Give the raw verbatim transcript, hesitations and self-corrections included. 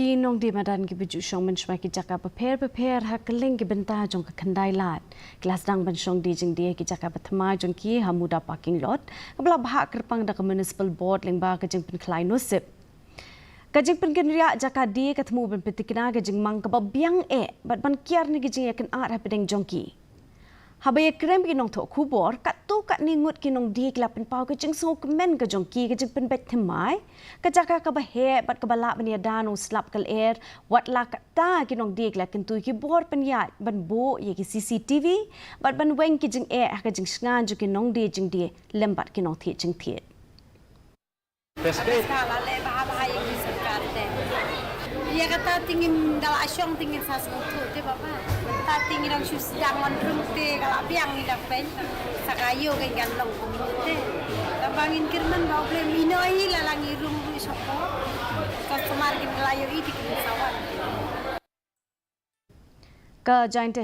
Ki nongdie madan kiba ju shong mynshwa ki jaka bapher bapher ha kylleng ki bynta jong ka Khyndai Lad ki la sdang ban shong die jingdie ha ki jaka bathymmai jong ki ha Muda parking lot kaba la bhah kyrpang da ka Municipal Board lyngba ka jingpynkhlaiñ nusip. Ka jingpynkynriah jaka die ka thmu ban pyntikna ka jingmang kaba biang eh bad ban kiar na ki jingïakynad hapdeng jong ki. Haba ïakren bad ki nongthoh khubor, katto katne ngut ki nongdie ki la pynpaw ka jingsngewkmen ka jong ki ka jingpynbeit thymmai ka jaka kaba heh bad kaba lah ban ïada nongslap ka lyer. Watla katta, ki nongdie ki la kyntu ïa ki bor pynïaid ban buh ïa ki C C T V bad ban weng ki jingeh ha ka jingshngaiñ jong ki nongdie jingdie lem bad ki nongthied jingthied. Best ka la leh bha bha ïa ki sorkar te. Ïa kata te ngin da la shong te ngin sa sngewthuh te baba. Kata te ngin dang shu sdang wan rung te ka la biang, ngi dang pyn sa ka ïoh ka ngan long kum ïa te. Tang ba ngin kyrmen ba U Blei un ïehnoh ïa la la ngi rung ruh sha ko. Customer kin la ïoh ïa te kin sa wan. Ka Jaintia